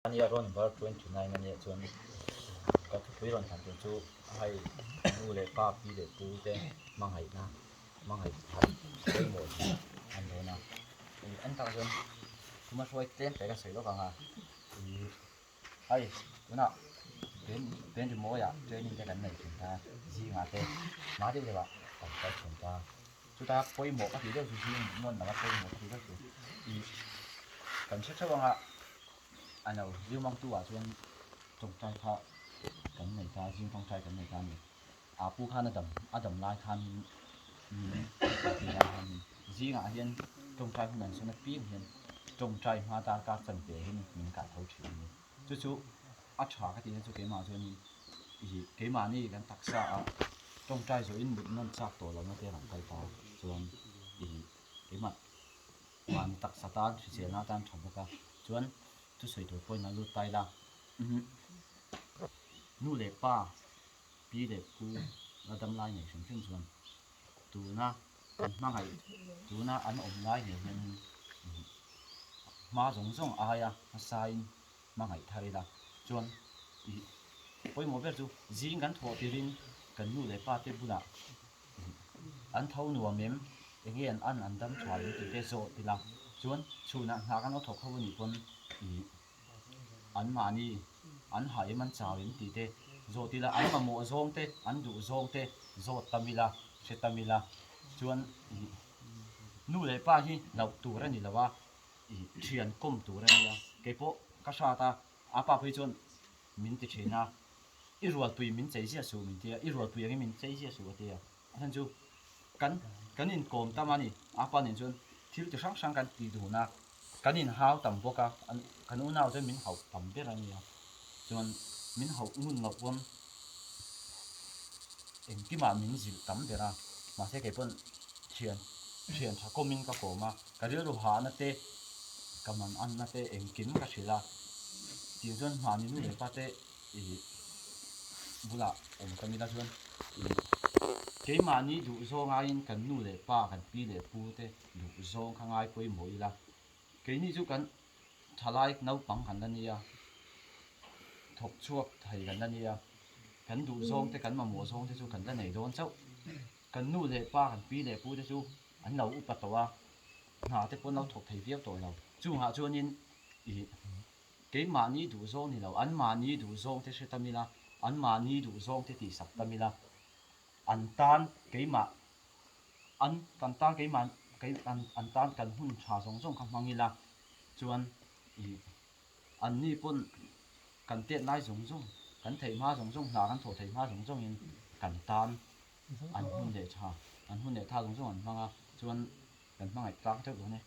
Ania rawn var 29 ania chuan ka thupui rawn thlan tur chu hei nu leh pa pi leh pu te hmangaihna hmangaih that pawimawh tih an dawn a ih en tak chuan thuma hruai tlem te ka sawi lawk ang a ih hei tunah pen pen rimawiah training te kan nei thin ta zingah te hma deuh deuhah kan kal thin ta chuta pawimawh ka tih deuh chu zing nawn lama pawimawh ka tih deuh chu ih kan hre theuh ang a. A lo zing mangtu ah chuan tawngtai kha kan nei ta, zing tawngtai kan nei ta a ni. A pu khan a dam a dam lai khan min tih lai khan zingah hian tawngtai hun an sawn apiang hian tawngtai hma darkar chanve hian min kah tho thin a ni. Chu chu a tha ka tihna chu keimah chuanin ih keimahni kan taksa ah tawngtai zawhin mut nawn chak tawh lohna te a rawn kal ta chuan ih keimah. Mahni taksa tan hriselna atan tha bawk a, chuan thusawi tur pawhin a lut ta ila. Nu leh pa, pi leh pu la dam lai nei hrim hrim chuan tuna an hmangaih, tuna an awm lai ngei hian hma zawng zawng aia hmasain hmangaih thar ila. Chuan ih pawimawh ber chu zing kan thawh tirin kan nu leh pa te bulah An tho nuam em? Enge an an an dam tha em tih te zawh ila chuan chhunah hna kan lo thawk ho anih pawn ih an mahni an hah em an chau em tih te zawh ila an mamawh zawng te an duh zawng te zawt tam ila hre tam ila chuan ih nu leh pa hi hlauh tur a ni lo a ih thian kawm tur a nia keipawh ka hrat a a pa phei chuan min ti thin a. I rualpui min chei ziah suh min ti a, i rualpui angin min chei ziah suh a ti a. A chhan chu kan kan inkawm tam a ni, a pa nen chuan thil ti hrang hrang kan ti dun a, kan inhau tam bawk a, kan unau chuan min hauh tam ber a nia. Chuan min hauh ngun loh pawn engkimah min zilh tam ber a, mahse kei pawn thian thian tha kawmin ka kawm a, ka rilru hahna te ka man anna te engkim ka hrilh a, tiang chuan mahni nu leh pa te Ih bulah awm ka nila chuan ih keimahni duh zawng aiin kan nu leh pa kan pi leh pu te duh zawng kha ngai pawimawh ila keini chu kan thalai naupang kan la nia thawk chhuak thei kan la nia kan duh zawng te kan mamawh zawng te chu kan la nei dawn chauh kan nu leh pa kan pi leh pu te chu an lo upa tawh a hna te pawh an lo thawk thei viau tawh lo chungah chuanin ih. Keimahni duh zawng ni lo, anmahni duh zawng te hre tam ila, anmahni duh zawng te tihsak tam ila, an tan keimah, an kan tan keimah, kei an an tan kan hun tha zawng zawng kha hmang ila, chuan ih anni pawn kan tet lai zawng zawng, kan theih hma zawng zawng, hna kan thawh theih hma zawng zawngin kan tan an hun leh tha, an hun leh tha zawng zawng an hmang a, chuan kan hmangaih tlang teuh dawn e.